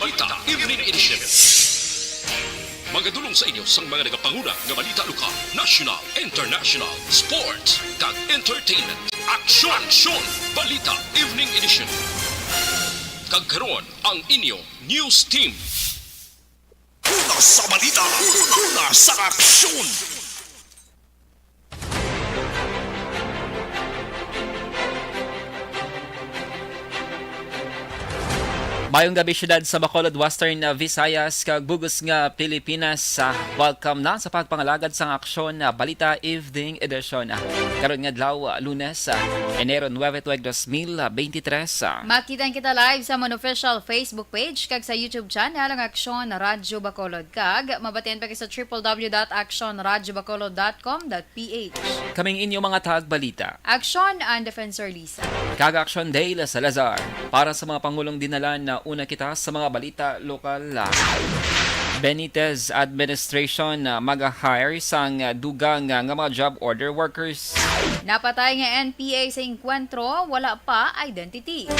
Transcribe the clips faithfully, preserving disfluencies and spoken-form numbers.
Balita Evening Edition. Magadulong sa inyo sang mga nagapanguna nga balita lokal, national, international, sports, kag entertainment. Aksyon! Aksyon! Balita Evening Edition. Kag karon, ang inyo news team. Una sa balita, una sa aksyon. Mayong gabi, syudad sa Bacolod, Western, ah, Visayas, kag bug-os nga Pilipinas. Ah, welcome na sa pagpangalagad sang aksyon, ah, Balita Evening Edition. Ah, karon nga adlaw, ah, Lunes, ah, Enero nuebe, tuig dos mil beintitres. Ah. Makita kita live sa amon official Facebook page kag sa YouTube channel ang Aksyon Radyo Bacolod, kag mabatian pa kita sa triple W dot aksyon radyo bacolod dot com dot P H. Kaming inyo mga tagbalita. Aksyon and Defensor Lisa. Kag Aksyon Dale Salazar. Para sa mga pangulong dinalan, nauna kita sa mga balita lokal. Benitez administration, ah, mag-hire sang, ah, dugang, ah, nga mga job order workers. Napatay nga N P A sa engkwentro, wala pa identity.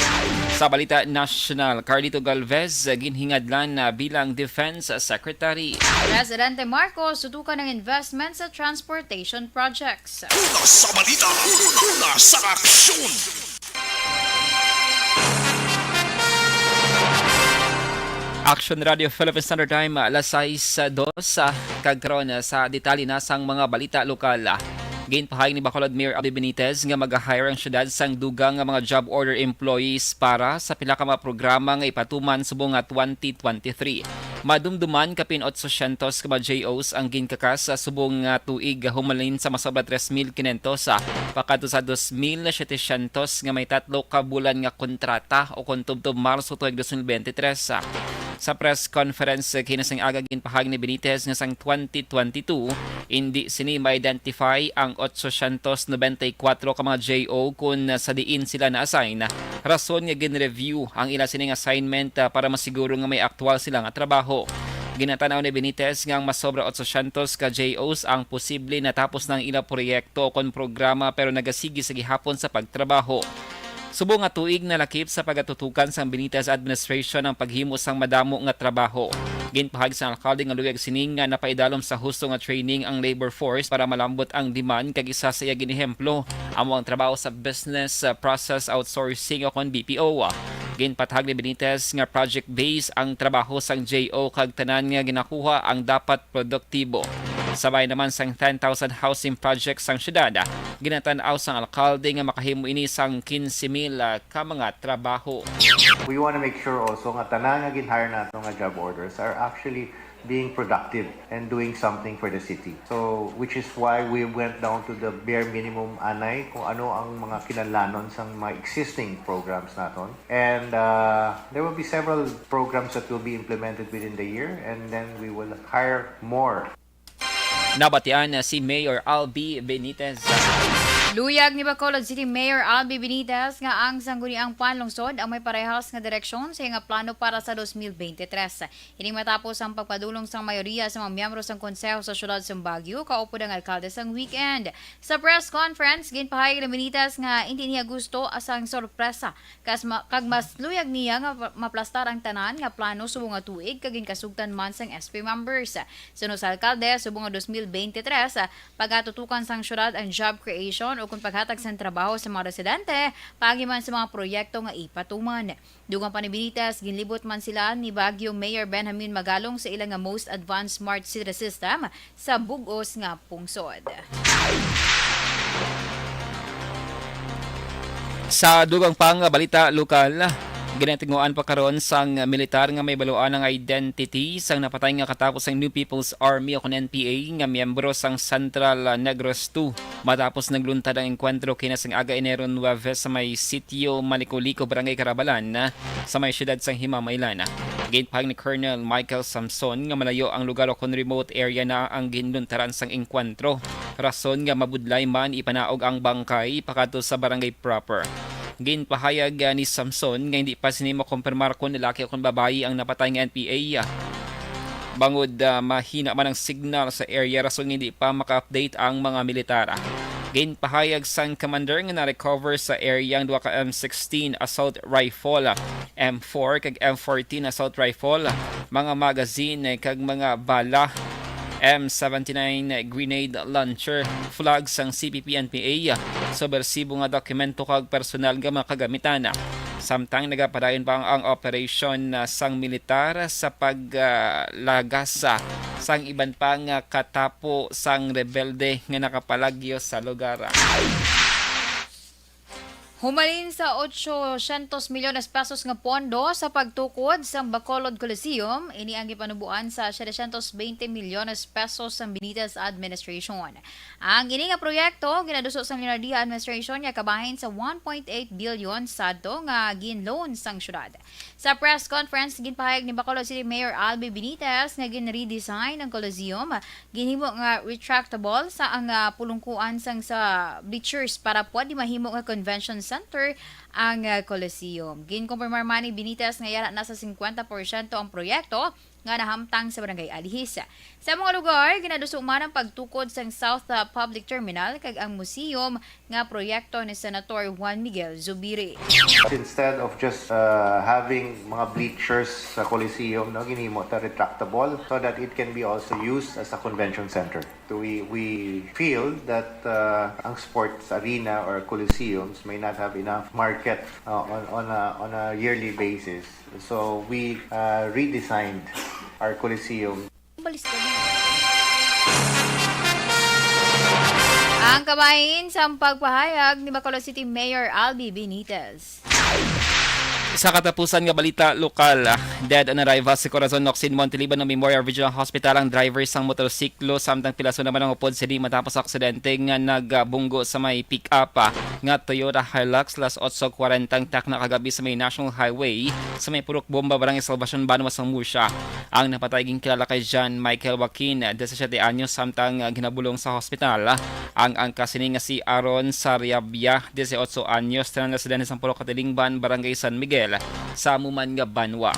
Sa balita nasyonal, Carlito Galvez, ah, ginhingadlan na bilang defense secretary. Presidente Marcos tutukan ang investment sa transportation projects. Una sa balita, una sa aksyon. Action Radio Philippine Standard Time, alas sais dos, ah, kag karon, ah, sa detalye na sang mga balita lokal. Ah, ginpahayag ni Bacolod Mayor Albee Benitez nga mag-hire ang syudad sang dugang nga mga job order employees para sa pila ka mga programa nga ipatuman subong nga twenty twenty-three. Madumduman kapin otsosyentos ka mga J Os ang ginkakas sa subong nga tuig, humalin sa masobra tres mil kinentos, ah, pakadto sa dos mil setecientos nga may tatlo ka bulan nga kontrata, o kon tubtob Marso tuig dos mil bente tres, ah. Sa press conference, ah, kinasing aga ginpahayag ni Benitez nga sang twenty twenty-two, indi sini ma-identify ang otsosyentos nobenta y kuwatro ka mga J O, kun sa diin sila na-assign, rason nga gin-review ang ila sining assignment, ah, para masiguro nga may aktual sila nga trabaho. Ginatan-aw ni Benitez nga ang masobra otsosyentos ka J Os ang posible natapos na ang ila proyekto kon programa, pero nagasigi sa gihapon sa pagtrabaho. Subong nga tuig nalakip sa pagatutukan sang Benitez administration ang paghimo sang madamo nga trabaho. Ginpahayag sang alkalde nga luyag sini nga napaidalom sa husto nga training ang labor force para malambot ang demand, kag isa sa iya ginehemplo amo ang trabaho sa business, uh, process outsourcing o kon B P O. Ginpatahag ni Benitez nga project-based ang trabaho sang J O kag tanan nga ginakuha ang dapat produktibo. Sabay naman sang ten thousand housing project sang syudad, ginatan-aw sang alkalde nga makahimo ini sang quince mil, ah, ka mga trabaho. We wanna make sure also nga tanan nga gin-hire nato nga job orders are actually being productive and doing something for the city. So, which is why we went down to the bare minimum anay kung ano ang mga kinahanglanon sang mga existing programs naton. And, uh, there will be several programs that will be implemented within the year, and then we will hire more. Nabatian na si Mayor Albee Benitez. Luyag ni Bacolod City Mayor Albee Benitez nga ang sangguniang panlungsod ang may parehas nga direksyon sa iyang plano para sa dos mil beintitres. Ini matapos ang pagpadulong sang mayoriya sa mga miyembro sang Konseho sa Siyudad sang Baguio kaupod ang alkalde sang weekend. Sa press conference, ginpahayag ni Benitez nga hindi niya gusto sang sorpresa kas ma-, kag mas luyag niya nga pa-, maplastar ang tanan nga plano subong nga tuig kag ginkasugtan man sang S P members. Suno sa alkalde, subong nga dos mil beintitres, pagatutukan sang siyudad ang job creation o kon paghatag sang trabaho sa mga residente, paagi man sa mga proyekto nga ipatuman. Dugang pa ni Benitez, ginlibot man sila ni Baguio Mayor Benjamin Magalong sa ila nga most advanced smart city system sa bug-os nga pungsod. Sa dugang pa nga balita lokal, ginatinguan pa karon sang militar nga may baluan ang identity sang napatay nga katapo sang New People's Army o kon N P A nga miyembro sang Central Negros two. Matapos nagluntad ang engkwentro kinasing aga Enero nuebe sa may Sitio Maliko-Liko, Barangay Carabalan, sa may siyudad sang Himamaylan. Ginpahayag ni Colonel Michael Samson nga malayo ang lugar o kon remote area na ang ginluntaran sang engkwentro, rason nga mabudlay man ipanaog ang bangkay pakadto sa barangay proper. Ginpahayag, ah, ni Samson nga hindi pa sini makumpirmar kon lalaki o kon babayi ang napatay nga N P A. Bangod, ah, mahina man ang signal sa area, rason nga hindi pa maka-update ang mga militar. Ginpahayag sang commander nga na-recover sa area ang duha ka M sixteen assault rifle, M four kag M fourteen assault rifle, mga magazine kag mga bala, M seventy-nine grenade launcher, flag sang C P P N P A, subwersibo nga dokumento kag personal nga mga kagamitan. Samtang nagapadayon pa ang operasyon, ah, sang militar sa paglagas, ah, sang iban pa nga katapo sang rebelde nga nakapalagyo sa lugar. Humalin sa ochocientos milyones pesos nga pondo sa pagtukod sang Bacolod Coliseum, ini ang gipanuboan sa setecientos veinte milyones pesos sang Benitez administration. Ang ini nga proyekto ginaduso sang Leonardia administration nga kabahin sa one point eight billion sadto nga gin-loan sang syudad. Sa press conference, ginpahayag ni Bacolod City Mayor Albi Benitez nga gin-redesign ang Coliseum, ginhimo nga retractable sa ang, ah, pulungkuan sang sa bleachers para pwede mahimo nga convention center ang, ah, Coliseum. Ginkumpirmar man ni Benitez nga yara na sa singkwenta porsyento ang proyekto nga nahamtang sa Barangay Alihis. Sa mga lugar, ginaduso man ang pagtukod sang South, ah, Public Terminal kag ang museum nga proyekto ni Senator Juan Miguel Zubiri. Instead of just uh, having mga bleachers sa Coliseum, no, ginhimo ta retractable so that it can be also used as a convention center. So we we feel that uh, ang sports arena or coliseums may not have enough market uh, on on a on a yearly basis. So we uh, redesigned our coliseum. Ang kabahin sang pagpahayag ni Bacolod City Mayor Albi Benitez. Sa katapusan nga balita lokal, dead on arrival si Corazon Locsin Monteliban ng Memorial Regional Hospital ang driver sang motorsiklo, samtang pilaso naman ang upod sini matapos aksidente nga nagbunggo sa may pick-up nga Toyota Hilux las otso kwarenta ang takna kagabi sa may National Highway sa may Purok Bomba, Barangay Salvacion, Banwa sang Murcia. Ang napatay ginkilala kay John Michael Joaquin, disisiete anyos, samtang ginabulong sa hospital. Ang angkas sini nga si Aaron Sarabia, dieciocho anyos, tanan residente sang Purok Katilingban, Barangay San Miguel, sa amo man nga banwa.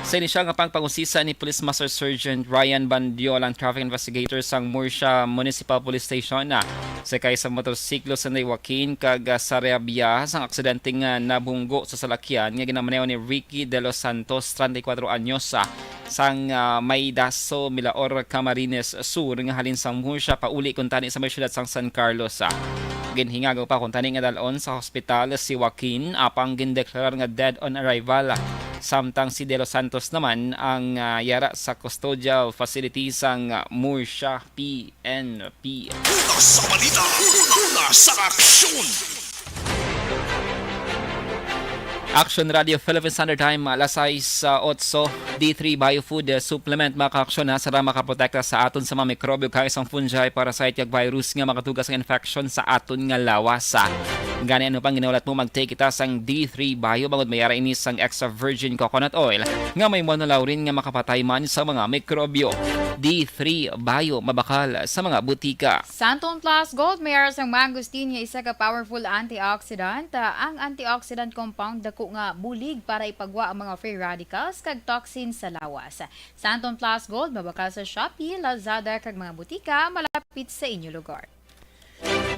Sa inisyal nga pagpangusisa ni Police Master Sergeant Ryan Bandiola, ang traffic investigator sang Murcia Municipal Police Station, ah, sakay sa motorsiklo si Joaquin kag, ah, Sarabia sang aksidente nga nabunggo sa salakyan nga ginamaneho ni Ricky De Los Santos, treinta y cuatro anyos, ah, sang, ah, Maidaso, Milaor, Camarines Sur, nga halin sang Murcia pauli kuntani sa may siyudad sang San Carlos, ah. Ginhingagaw pa kuntani nga dal-on sa hospital si Joaquin, apang gindeklarar nga dead on arrival, ah. Samtang si De Los Santos naman ang, ah, yara sa custodial facility sang, ah, Murcia P N P. Una sa balita, una sa aksyon. Action Radio Philippine Standard Time, alas sais, ah, otso. D three Biofood, ah, Supplement, mga kaaksyon, ha, sa makaprotekta sa aton sa mga mikrobyo, kay sang fungi, parasite, kag virus nga makatuga sa infection sa aton nga lawas, ha. Gani, ano pang ginaulat mo, mag-take kita sang D three Bio, bangod may ara ini sang extra virgin coconut oil nga may monolaurin nga makapatay man sa mga mikrobyo. D three Bio, mabakal sa mga butika. Santon Plus Gold may ara sang mangosteen nga isa ka powerful antioxidant. Ah, ang antioxidant compound dako nga bulig para ipagwa ang mga free radicals kag toxin sa lawas. Santon Plus Gold mabakal sa Shopee, Lazada kag mga butika malapit sa inyo lugar.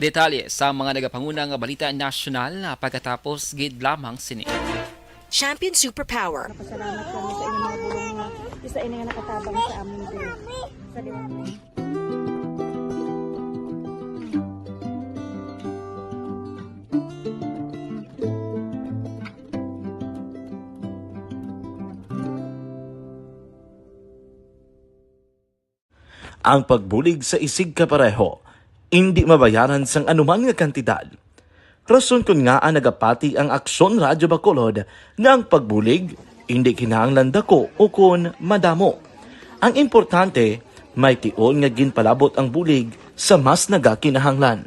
Detalye sa mga nagapanguna nga balita nasyonal pagkatapos gid lamang sini. Champion Superpower. Pasalamat kami sa inyong mga bulong nga isa ini nga nakatabang sa amon din. Sa liwanag. Ang pagbulig sa isigkapareho indi mabayaran sang anuman nga kantidad. Rason kon ngaa nagapati ang Aksyon Radyo Bacolod nga ang pagbulig indi kinahanglan dako ukon madamo. Ang importante, may tion nga ginpalabot ang bulig sa mas nagakinahanglan.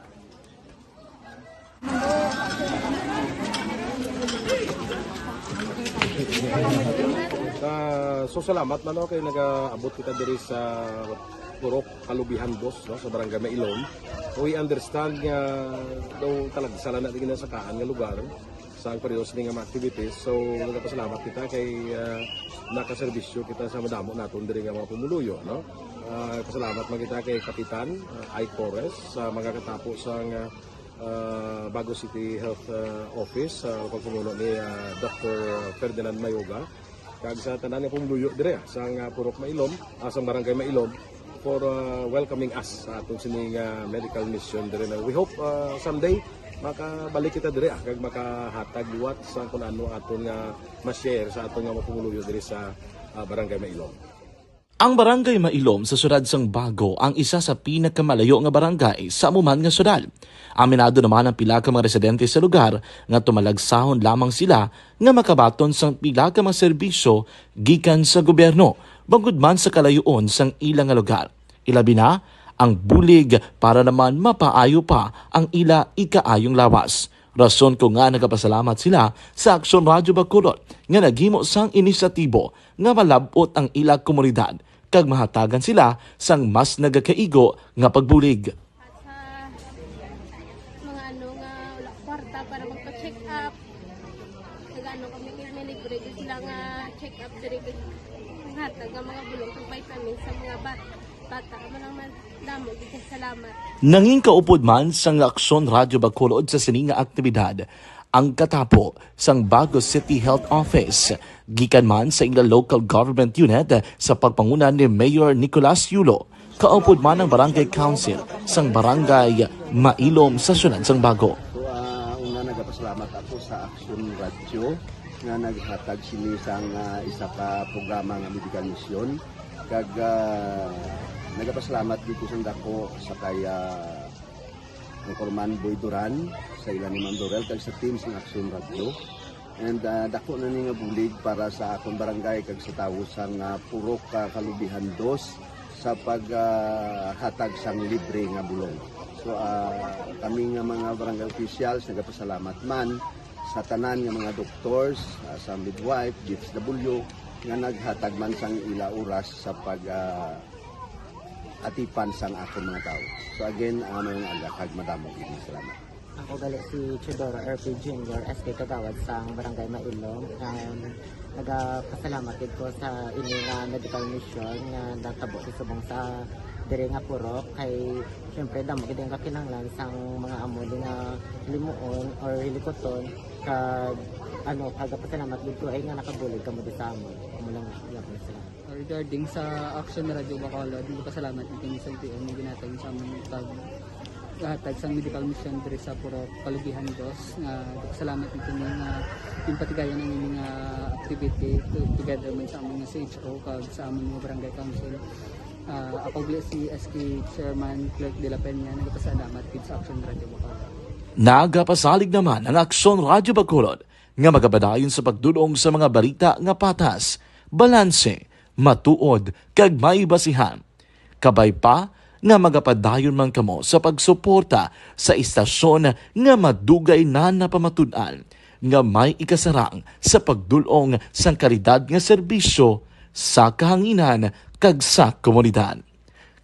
Ah, so salamat man, no, kay nagaabot kita diri sa Purok Kalubihan Dos, no, sa Barangay Mailon. We understand nga daw talagsa lang na di ginasakaan nga lugar sa ang periodo sini nga mga activities. So nagapasalamat kita kay, ah, nakaserbisyo kita sa madamo naton diri nga mga pumuluyo, no. Ah, pasalamat man kita kay Kapitan, ah, Ike Torres, sa mga katapo sang, ah, ah, Bago City Health, ah, Office, sa pagpangulo ni, ah, Doktor Ferdinand Mayoga, kag sa tanan nga pumuluyo dire, ah, sang, ah, Purok Mailom, ah, sang Barangay Mailom, for, ah, welcoming us sa aton sining, ah, medical mission dire na we hope, ah, someday makabalik kita dire, ah, kag makahatag liwat sa kung ano aton nga ma-share sa aton nga mga pumuluyo dire sa, ah, Barangay Mailom. Ang Barangay Mailom sa siyudad sang Bago ang isa sa pinakamalayo nga barangay sa amo man nga siyudad. Aminado naman ang pila ka mga residente sa lugar nga tumalagsahon lamang sila nga makabaton sang pila ka mga serbisyo gikan sa gobyerno, bangod man sa kalayoon sang ila nga lugar. Ilabi na ang bulig para naman mapaayo pa ang ila ikaayong lawas. Rason ko nga nagapasalamat sila sa Aksyon Radyo Bacolod nga naghimo sang inisyatibo nga malab-ot ang ila komunidad kag mahatagan sila sang mas nagakaigo nga pagbulig. At sa mga ano nga wala kwarta para magpa-check up, nag-ano kami, may libre gyud sila nga check up diri, hatag nga mga bulong kag vitamins sa mga bat-, bata. Amo lang man, damo gyud kay salamat. Nangin kaupod man sang Aksyon Radyo Bacolod sa sini nga aktibidad ang katapo sang Bago City Health Office, gikan man sa ila local government unit sa pagpanguna ni Mayor Nicolas Yulo, kaupod man ang Barangay Council sang Barangay Mailom sa siyudad sang Bago. So, ah, una, nagapasalamat ako sa Aksyon Radyo nga naghatag sini sang, ah, isa ka programa nga medical mission. Kag, ah, nagapasalamat dito sa dako sa kay, ah, Anchorman Boy Duran, sa ila ni Ma'am Dorel, kag sa team sa Aksyon Radyo. And, ah, dako na ni nga bulig para sa akong barangay kag sa tawo sang, ah, Purok, ah, Kalubihan Dos sa pag, ah, hatag sang libre nga bulong. So, ah, kami nga mga barangay officials nagapasalamat man sa tanan nga mga doctors, ah, sa midwife, D S W, nga naghatag man sang ila oras sa pag, ah, atipan sang akon mga tawo. So again, ah, may nga aga kag madamo gid nga salamat. Ako gali si Teodoro R P Junior, S K Kagawad sang Barangay Mailom. Um, nagapasalamat gid ko sa ini nga medical mission nga natabo sa subong sa diri nga purok. Kay siyempre, damo gid ang kakinahanglan sang mga amo di nga limuon or hilikuton. Kag ano, nagapasalamat gid ko ay nga nakabulig kamo di sa amon. Amo lang, yapon, salamat. Regarding sa Action Radio Bacolod, nagpasalamat ni kini sa L T O nga ginhatag sa amon pag hatag sang medical mission diri sa Purok Kalubihan Dos. Nga nagpasalamat ni kini nga ginpatigayon ang ini nga activity to-, together man sa amon nga C H O kag sa amon nga barangay council. Ah, ako gali si S K Chairman Clerk de la Peña, nagpasalamat gid sa Action Radio Bacolod. Nagapasalig naman ang Aksyon Radio Bacolod nga magapadayon sa pagdul-ong sa mga balita nga patas, balanse, matuod, kag may basihan. Kabay pa nga magapadayon man kamo sa pagsuporta sa istasyon nga madugay na napamatud-an nga may ikasarang sa pagdul-ong sang kalidad nga serbisyo sa kahanginan kag sa komunidad.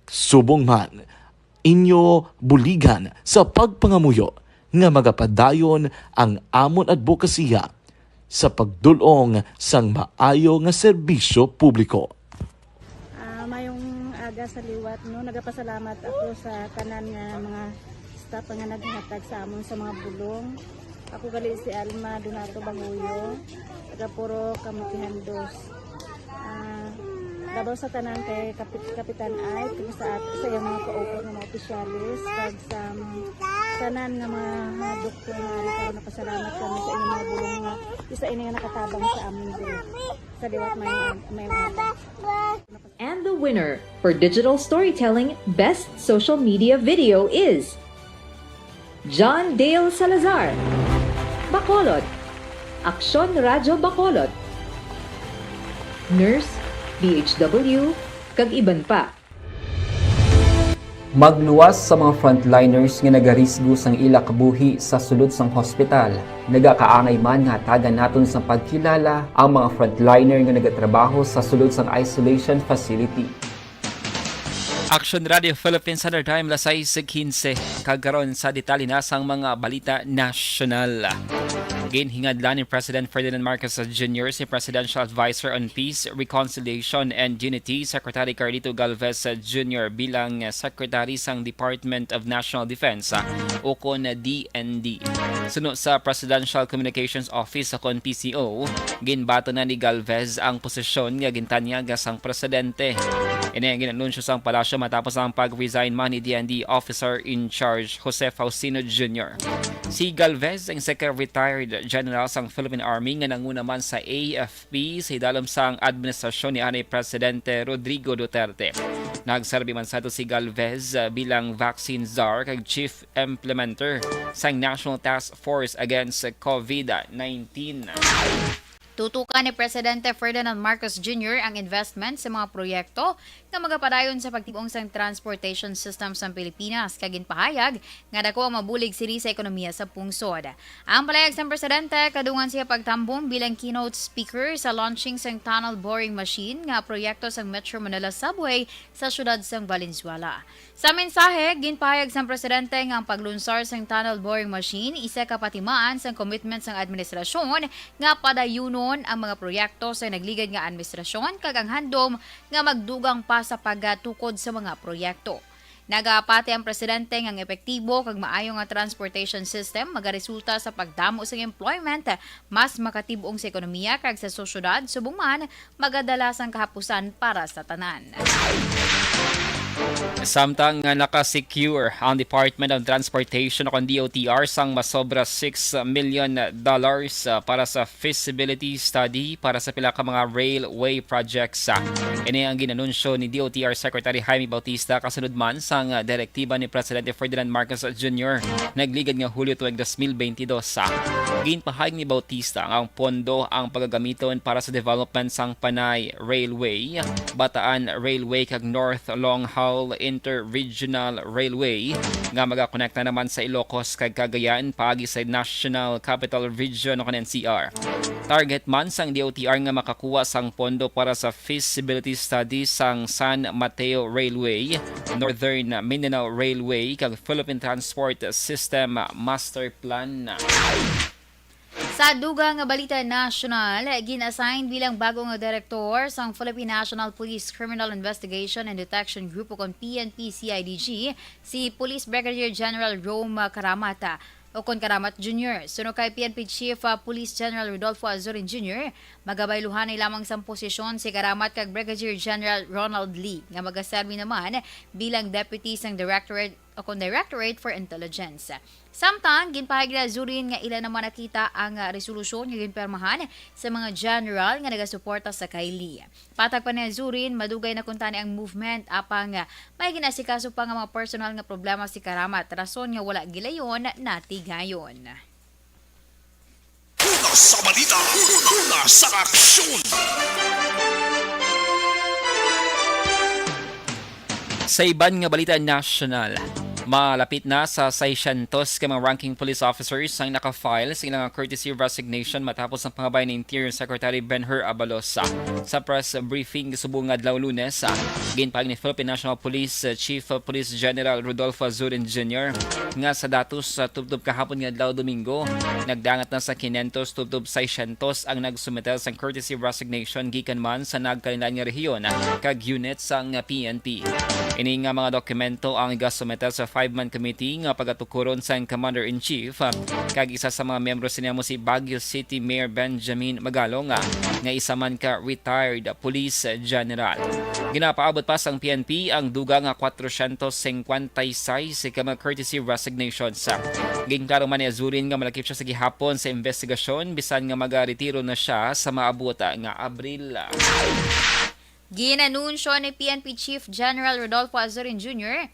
Subong man, inyo buligan sa pagpangamuyo nga magapadayon ang amon adbokasiya sa pagdul-ong sang maayo nga serbisyo publiko. Ah, mayong aga sa liwat, no? Nagapasalamat ako sa tanan nga mga staff nga naghatag sa amon sa mga bulong. Ako gali si Alma Donato Banguyo, taga Purok Kamutihan Dos. Ah, labaw sa tanan kay Kapit-, Kapitan Ike, kag sa at-, sa iyang mga kaupat nga mga opisyales, kag sa, um, tanan nga mga, ah, doktor nga ari karon, nagapasalamat kami sa inyong mga bulong nga isa ini nga nakatabang sa amin diri. Sa liwat, mayong, mayong aga. And the winner for digital storytelling best social media video is John Dale Salazar, Bacolod, Aksyon Radyo Bacolod, Nurse, D H W, kag iban pa. Magluwas sa mga frontliners nga nagarisgo sang ila kabuhi sa sulod sang hospital. Nagakaangay man nga hatagan naton sang pagkilala ang mga frontliner nga nagatrabaho sa sulod sang isolation facility. Action Radio Philippines Standard Time, las sais quince. Kag karon sa detalye na sang mga balita nasyonal. Ginhingadlan ni President Ferdinand Marcos Junior si Presidential Advisor on Peace, Reconciliation, and Unity, Secretary Carlito Galvez Junior, bilang Secretary sang Department of National Defense, ukon D N D. Suno sa Presidential Communications Office, ukon P C O, ginbaton na ni Galvez ang posisyon nga gintanyag sang presidente. Ini ang ginanunsyo sang palasyo matapos ang pag-resign man ni D N D Officer in Charge Jose Faustino Junior. Si Galvez ang second retired general sang Philippine Army nga nanguna man sa A F P sa idalom sang administrasyon ni anay Presidente Rodrigo Duterte. Nagserbi man sadto si Galvez, ah, bilang vaccine czar kag chief implementer sang National Task Force Against COVID nineteen. Tutukan ni Presidente Ferdinand Marcos Junior ang investment sa mga proyekto nga magapadayon sa pagtib-ong sang transportation system sa Pilipinas, kag ginpahayag nga dako ang mabulig sini sa ekonomiya sa pungsod. Ang palayag sang presidente kadungan siya pagtambong bilang keynote speaker sa launching sang tunnel boring machine nga proyekto sang Metro Manila Subway sa siyudad sang Valenzuela. Sa mensahe, ginpahayag sang presidente nga ang paglunsar sang tunnel boring machine isa ka patimaan sang commitment sang administrasyon nga padayunon ang mga proyekto sa nagligad nga administrasyon kag ang handom nga magdugang pa sa pagtukod sa mga proyekto. Nagapati ang presidente nga ang epektibo kag maayo nga transportation system magaresulta sa pagdamo sang employment, mas makatib-ong sa ekonomiya kag sa sosyedad, subong man magadala sang kahapusan para sa tanan. Samtang nga naka-secure ang Department of Transportation o kon D O T R sang masobra six million dollars, ah, para sa feasibility study para sa pila ka mga railway projects, ah. Ini ang ginanunsyo ni D O T R Secretary Jaime Bautista kasunod man sang, ah, direktiba ni Presidente Ferdinand Marcos Junior nagligad nga Hulyo tuig dos mil benti dos. Ginpahayag ni Bautista nga ang pondo ang pagagamiton para sa development sang Panay Railway, Bataan Railway kag North Long Haul Inter-Regional Railway nga magakonekta naman sa Ilocos kag Cagayan paagi sa National Capital Region o kon N C R. Target man sang D O T R nga makakuha sang pondo para sa feasibility study sang San Mateo Railway, Northern Mindanao Railway, kag Philippine Transport System Master Plan. Sa dugang nga balita nasyonal, gin-assign bilang bago nga direktor sang Philippine National Police Criminal Investigation and Detection Group o kon P N P C I D G si Police Brigadier General Rome Karamat, ah, o kon Karamat Junior. Suno kay P N P Chief, ah, Police General Rodolfo Azurin Junior, magabayluhanay lamang sang posisyon si Karamat kag Brigadier General Ronald Lee, nga magaserbi naman bilang deputy sang Directorate o kon Directorate for Intelligence. Samtang, ginpahayag ni Azurin nga ila naman nakita ang, ah, resolusyon nga ginpirmahan sa mga general nga nagasuporta sa kay Lee. Patag pa ni Azurin, madugay na kuntani ang movement, apang, ah, may ginasikaso pa nga mga personal nga problema si Karamat, rason nga wala gilayon natigayon. Una sa balita, una sa aksyon. Sa iban nga balita nasyonal, malapit na sa seiscientos ka mga ranking police officers ang naka-file sa ilang courtesy resignation matapos ang pangabay ni Interior Secretary Ben-Hur Abalos. Sa press briefing subong nga adlaw Lunes, ginpahayag ni Philippine National Police Chief Police General Rodolfo Azurin Junior nga sa datos sa tubtob kahapon nga adlaw Domingo, nagdangat na sa kinyentos tubtob seiscientos ang nagsumiter sang courtesy resignation gikan man sa nagkalain-lain nga rehiyon kag unit sang P N P. Ini nga mga dokumento ang igasumiter sa five-man committee nga pagatukuron sang Commander-in-Chief, kag isa sa mga miyembro sini amo si Baguio City Mayor Benjamin Magalong, nga isa man ka retired police general. Ginapaabot pa sang P N P ang dugang nga kwatrocientos cincuenta y seis ka mga courtesy resignations. Ginklaro man ni Azurin nga malakip siya sa gihapon sa investigasyon bisan nga magaretiro na siya sa maabot nga Abril. Ginanunsyo ni P N P Chief General Rodolfo Azurin Junior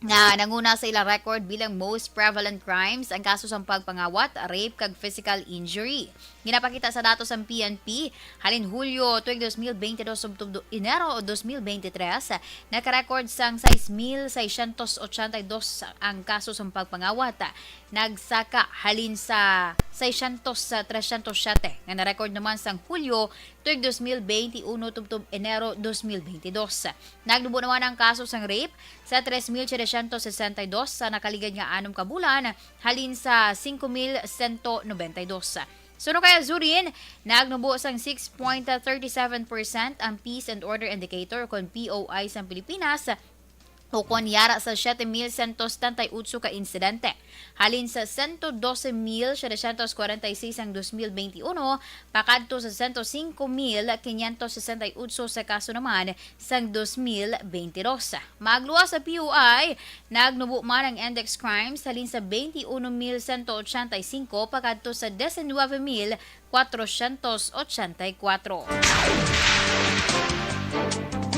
nga nanguna sa ilang record bilang most prevalent crimes ang kaso sang pagpangawat, rape, kag physical injury. Ginapakita sa datos sang P N P, halin Hulyo tuig dos mil benti dos subtub do-, Enero dos mil benti tres, naka-record sang sais mil seiscientos ochenta y dos ang kaso sang pagpangawat. Nagsaka halin sa seiscientos trescientos siete nga na-record naman sang Hulyo tuig dos mil benti uno tubtob Enero dos mil benti dos. Nagnubo naman ang kaso sang rape sa tres mil setecientos sesenta y dos sa nakaligad nga anom ka bulan, halin sa singko mil sento nobenta y dos. Suno kay Azurin, nagnubo sang six point thirty seven percent ang Peace and Order Indicator, kon P O I, sang Pilipinas, ukon yara sa siete mil sento setenta y ocho ka insidente, halin sa sento dose mil setecientos kwarenta y seis sang dos mil benti uno, pakadto sa sento singko mil kinyentos sesenta y ocho sa kaso naman sang dos mil benti dos. Magluwas sa P O I, nagnubo man ang index crimes halin sa benti uno mil sento ochenta y singko pakadto sa diecinueve mil cuatrocientos ochenta y cuatro.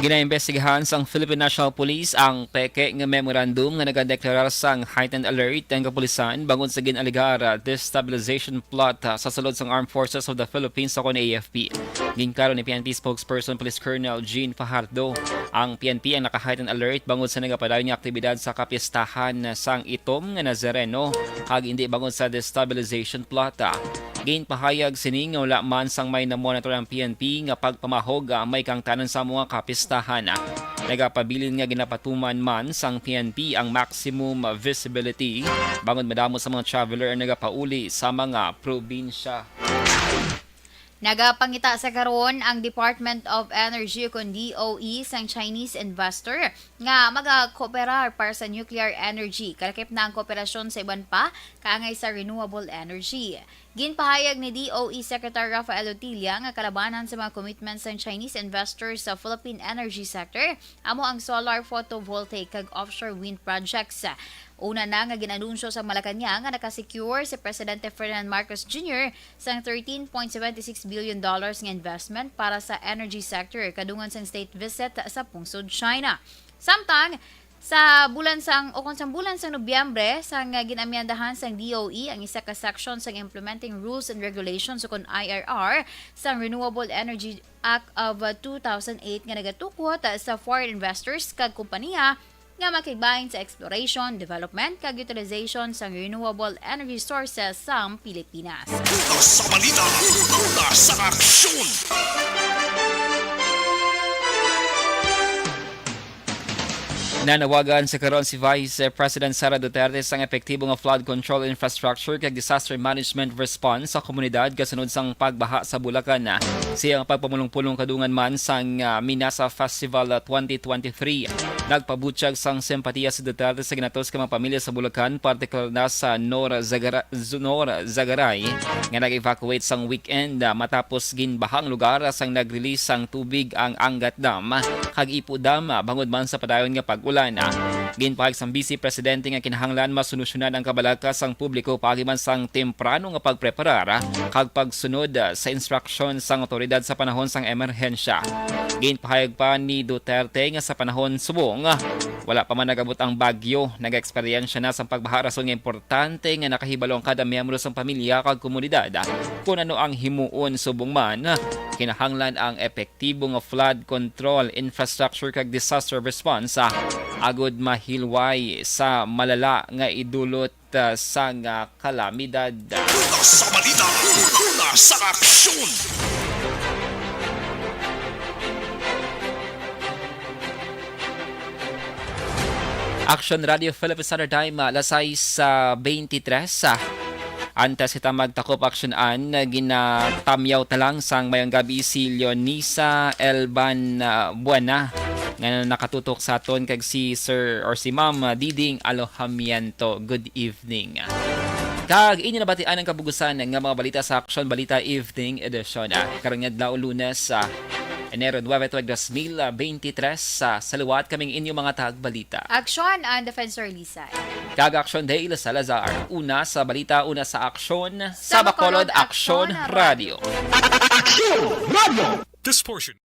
Ginaimbestigahan sang Philippine National Police ang peke nga memorandum nga nagadeklarar sang heightened alert ang kapulisan bangod sa gin-alegar destabilization plot, ah, sa sulod sang Armed Forces of the Philippines, o kon A F P. Ginkaron ni P N P spokesperson Police Colonel Jean Fajardo, ang P N P ang naka-heightened alert bangod sa nagapadayon nga aktibidad sa kapistahan sang itom nga Nazareno, kag indi bangod sa destabilization plot. Ginpahayag sini nga wala man sang may namonitor ang P N P nga pagpamahog, ah, may kaangtanan sa mga kapistahan. Nagapabilin nga ginapatuman man sang P N P ang maximum visibility bangod madamo sa mga traveler ang nagapauli sa mga probinsya. Nagapangita sa karon ang Department of Energy, kon D O E, sang Chinese investor nga magakooperar para sa nuclear energy. Kalakip na ang kooperasyon sa iban pa kaangay sa renewable energy. Ginpahayag ni D O E Secretary Rafael Otilla nga kalabanan sa mga commitments sang Chinese investors sa Philippine energy sector amo ang solar photovoltaic kag offshore wind projects. Una na nga gin-anunsyo sa Malacañang nga nakasecure si Presidente Ferdinand Marcos Junior sang thirteen point seven six billion dollars nga investment para sa energy sector kadungan sang state visit sa pungsod China. Samtang sa bulan sang, o kon sa bulan sang Nobyembre, sang, ah, gin-amyendahan sang D O E ang isa ka section sang Implementing Rules and Regulations, o kon I R R, sang Renewable Energy Act of, ah, two thousand eight nga nagatukod, ah, sa foreign investors kag kompanya nga makigbahin sa exploration, development, kag utilization sang renewable energy sources sang Pilipinas. Una sa balita, una sa aksyon. Nanawagan sa karon si Vice President Sara Duterte sang epektibo nga flood control infrastructure kag disaster management response sa komunidad kasunod sang pagbaha sa Bulacan. Sa iyang pagpamulong-pulong kadungan man sang, ah, Minasa Festival, ah, twenty twenty-three, nagpabutyag sang simpatiya si Duterte sa ginatos ka mga pamilya sa Bulacan, partikular na sa Nor Zagara-, Nor Zagaray, nga nag-evacuate sang weekend, ah, matapos ginbaha ang lugar, ah, sang nag-release sang tubig ang Angat Dam kag Ipo Dam, ah, bangod man sa padayon nga pag-ulan. Ginpahayag sang Vice Presidente nga kinahanglan masolusyonan ang kabalaka sang publiko paagi man sang temprano nga pagpreparar, ah, kag pagsunod, ah, sa instruksyon sang awtoridad sa panahon sang emerhensya. Ginpahayag pa ni Duterte nga sa panahon subong, ah, wala pa man nag-abot ang bagyo, nag-eksperyensya na sang pagbaha, rason nga importante nga nakahibalo ang kada miyembro sang pamilya kag komunidad, ah, kon ano ang himuon. Subong man, kinahanglan ang epektibo nga flood control infrastructure kag disaster response, ah, agud mahilway sa malala nga idulot, ah, sang, ah, kalamidad. Una sa balita, una sa aksyon. Action Radio Philippine Standard Time, ah, alas sais, ah, beintitres, ah. Antes kita magtakop aksyonan, ah, ginatamyaw ta lang sang mayong gabi si Leonisa Elban, ah, Buena, nga nakatutok sa aton, kag si Sir or si Ma'am, ah, Diding Alojamiento. Good evening. Kag inyo nabatian ang kabugusan nga mga balita sa Action Balita Evening Edition, ah, karong adlaw, Lunes, ah, Enero nuebe, tuig dos mil beintitres, ah, sa liwat kaming inyo mga tagbalita. Action and Defensor Lisay. Kag Action Dale Salazar. Una sa balita, una sa aksyon, sa Bacolod, Action Radio. Action Radio. This portion